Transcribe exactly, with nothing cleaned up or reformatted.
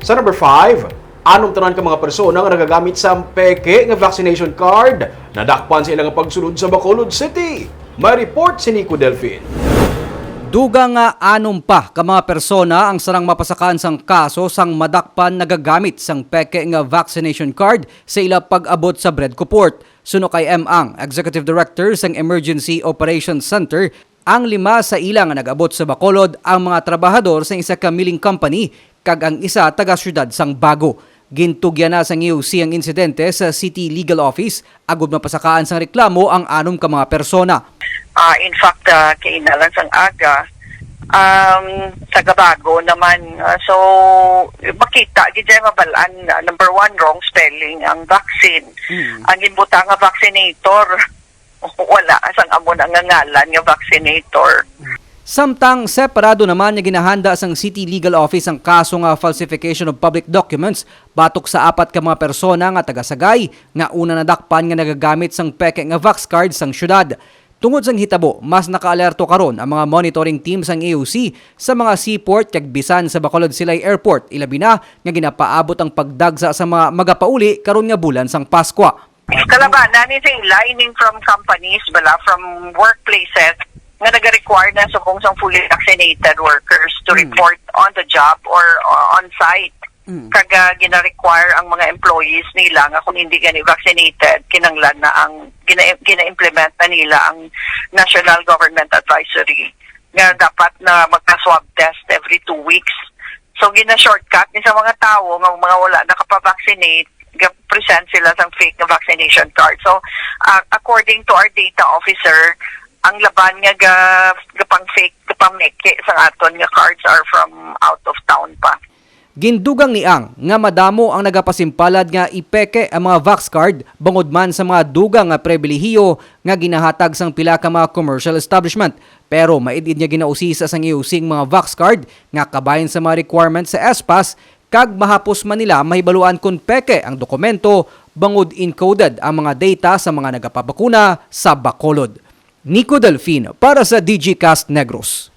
Sa number five, anom tanan ka mga persona nga nagagamit sang peke nga vaccination card nadakpan sa ilang pagsulod sa Bacolod City. May report si Nico Delfin. Dugang nga anom pa ka mga persona ang sarang mapasakaan sang kaso sang madakpan nagagamit sang peke nga vaccination card sa ila pag-abot sa Bredcoport. Suno kay M. Ang, Executive Director sang Emergency Operations Center, ang lima sa ila nga nag-abot sa Bacolod ang mga trabahador sa isa ka milling company kag ang isa taga siyudad sang Bago. Gintugyan na sang E O C ang insidente sa City Legal Office agud mapasakaan sang reklamo ang anom ka mga persona. Ah, in fact, ah, kaina lang sang aga, um, taga Bago naman. Ah, so, makita gid dyan, mabal-an, ah, number one, wrong spelling ang vaccine. Mm. Ang ginbutang nga vaccinator, wala sang amo na nga ngalan nga vaccinator. Samtang separado naman nga ginahanda sang City Legal Office ang kaso nga falsification of public documents batok sa apat ka mga persona nga taga Sagay nga una nadakpan nga nagagamit sang peke nga vax card sang syudad. Tungod sang hitabo, mas nakaalerto karon ang mga monitoring team sang E O C sa mga seaport kag bisan sa Bacolod Silay Airport, ilabi na nga ginapaabot ang pagdagsa sa mga magapauli karon nga bulan sang Paskwa. Kalabanan ni sa ila, ining from companies, bala, from workplaces nga nag-require na subong sang fully vaccinated workers to Hmm. report on the job or, uh, on site. Mm. Kag, ah, gina-require ang mga employees nila nga kung hindi gani vaccinated, kinanglan na ang gina-, gina-implement na nila ang National Government Advisory nga dapat na magpa-swab test every two weeks. So, gina-shortcut ni sa mga tawo nga mga wala nakapavaccinate, ga-present sila sang fake nga vaccination card. So, ah, according to our data officer, ang laban nga ga-, gapang-fake, gapameke sa aton nga cards are from out of town pa. Gindugang ni Ang nga madamo ang nagapasimpalad nga ipeke ang mga vax card bangod man sa mga dugang nga pribilehiyo nga ginahatag sang pila ka mga commercial establishment. Pero maid-id nga ginausisa sang E O C ang mga vax card nga kabahin sa mga requirements sa S pass, kag mahapos man nila mahibaluan kon peke ang dokumento bangod encoded ang mga data sa mga nagapabakuna sa Bacolod. Nico Delfin para sa D G Cast Negros.